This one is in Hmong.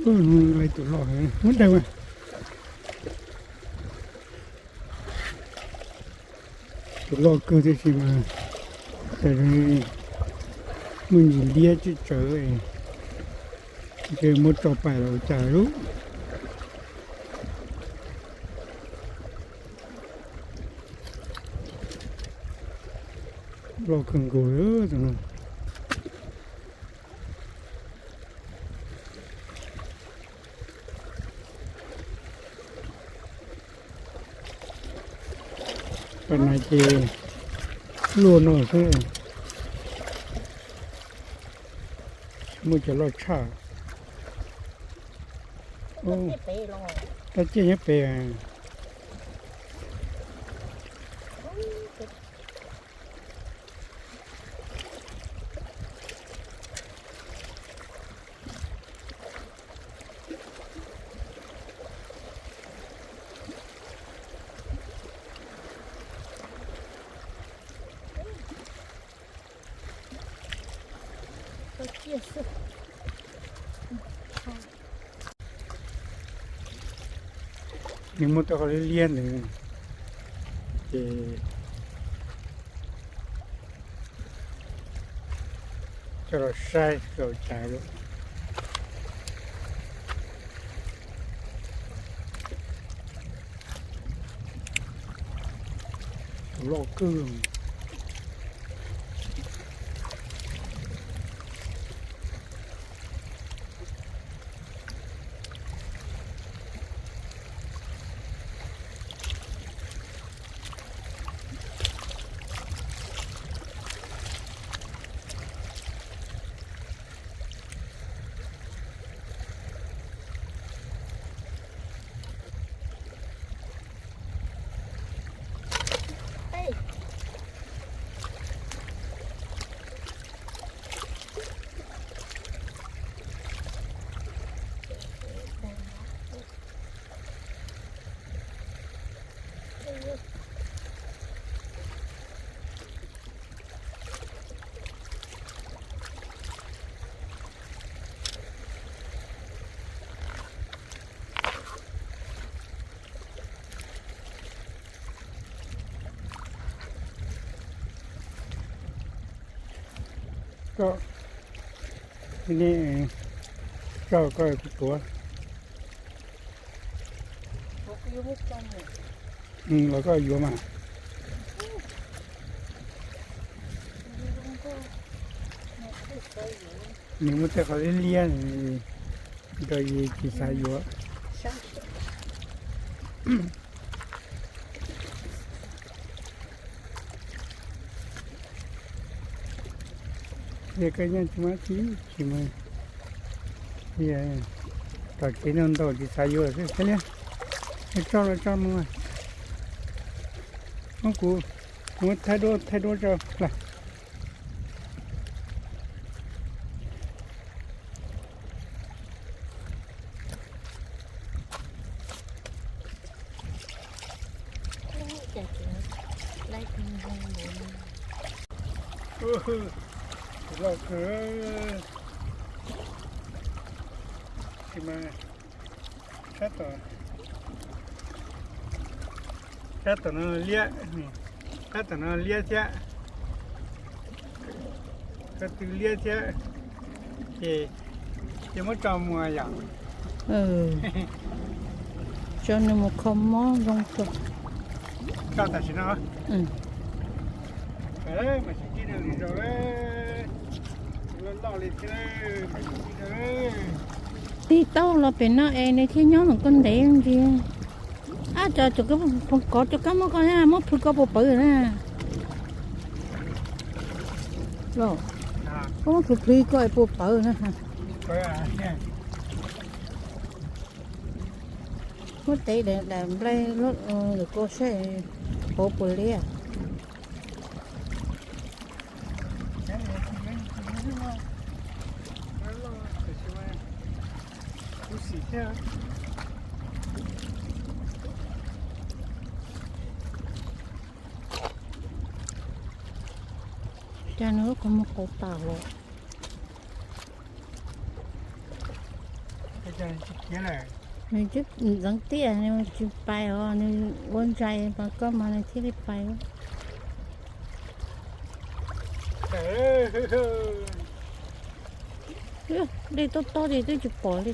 Lais tus loj, muab daws mas. Tus loj kawg tiam sis mas cas muaj ntsis liab tsawv tsawv, ntshe muab tso pais los cas lub. Loj kawg nkaus tus no. Pab na ces luaj no xwb, muaj cov loj tshaj. Tab ciaj nyob pem. Nws muaj tej qhov liab liab ntawd ces coj los saib los cas lawm. Tus loj kawg. Koj, nej, koj, koj kuv tuav. Los koj yuav mas. Nws muaj tej qhov liab liab, nrog yus tsis xav yuav. Yog koj nyob tsis muaj txim, tsis muaj, tom kev ntau ntau tsis xav yuav xwb thiab. Tso los tso mus, muab kuv, kuv muab thaij duab, thaij duab tso. Loj kawg. Sab tom, sab tom no liab, sab tom no liab thiab, ko tw liab thiab, ces, ces muab tso mus yom. Tso nws mus kho mob zoo kawg. Tso tam sim no. Mas tsis kib rau lwm zaus, loj loj li thiab, mas tsis kib rau. Tig tau los pem no es nws thiaj nyob ntawm koj ntev ntsis. Ab, cov koj phoov kov cov kab mob koj na, muab plhws koj puas pawv na? Los, koj muab plhws plhws koj es puas pawv na? Muab tev daim nplej lawm koj saib pov puas liab. Cas nws lub qhov muag qau tas los. Nws ntxeev tiaj, nws tsis pais os, nws ua ntsais mas koj mas nws thiaj li pais. Dej tob tob li twb tsis pom li.